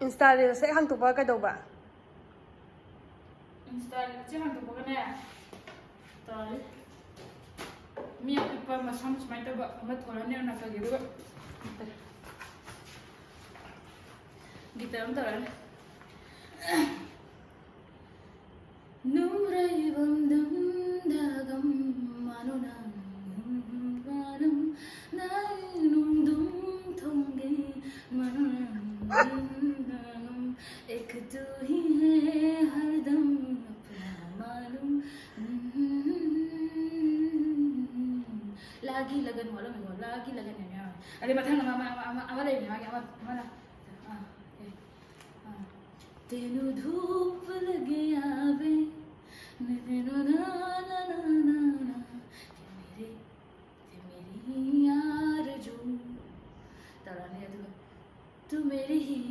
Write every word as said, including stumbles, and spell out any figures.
Insta reels ꯍꯦꯛ ꯍꯥꯡꯇꯣꯛꯄ ꯀꯩꯗꯧꯕ? Insta reels ꯁꯦ ꯍꯥꯡꯗꯣꯛꯄꯒꯅꯦ ꯇꯧꯔꯤ꯫ ꯃꯤ ꯑꯄꯤꯛꯄ ꯃꯁꯝ ꯁꯨꯃꯥꯏꯅ ꯇꯧꯕ ꯑꯃ ꯊꯣꯔꯛꯑꯅꯤ ꯑꯔꯨꯅꯥꯆꯜꯒꯤ, ꯑꯗꯨꯒ ꯒꯤꯇꯔ ꯑꯃ ꯇꯧꯔꯛꯑꯅꯤ꯫ ꯅꯨꯡꯔꯩꯕꯝꯗꯝꯗꯒꯝ ꯃꯥꯅꯨꯅꯪ ꯅꯨꯡꯕꯥꯅꯝ ꯅꯥꯏꯅꯨꯡꯗꯨꯝ ꯊꯣꯡꯒꯦ ꯃꯥꯅꯨꯅꯪ ꯅꯨꯡꯕꯥꯅꯝ ꯑꯦꯛ ꯇꯨ ꯍꯤ ꯍꯦ ꯍꯔꯗꯝ ꯑꯞꯅꯥ ꯃꯥꯂꯨꯝ ꯂꯥꯒꯤ ꯂꯒꯟ ꯋꯥꯠꯂꯝꯃꯤꯀꯣ, ꯂꯥꯒꯤ ꯂꯒꯟ ꯌꯥꯝ ꯌꯥꯎꯔꯦ꯫ ꯑꯗꯩ ꯃꯊꯪ ꯑꯃ, ꯑꯃ, ꯑꯃ, ꯑꯃ, ꯑꯃ ꯂꯩꯕꯅꯦ ꯃꯥꯒꯤ ꯑꯃ, ꯑꯃꯅ, ꯑꯥ, ꯑꯦ, ꯑꯥ꯫ ꯇꯦꯅꯨ ꯙꯨꯞ ꯂꯒꯦ ꯑꯥꯕꯦ, ꯅꯦ ꯅꯦ ꯅꯣ ꯅꯥ ꯅꯥ ꯅꯥ꯫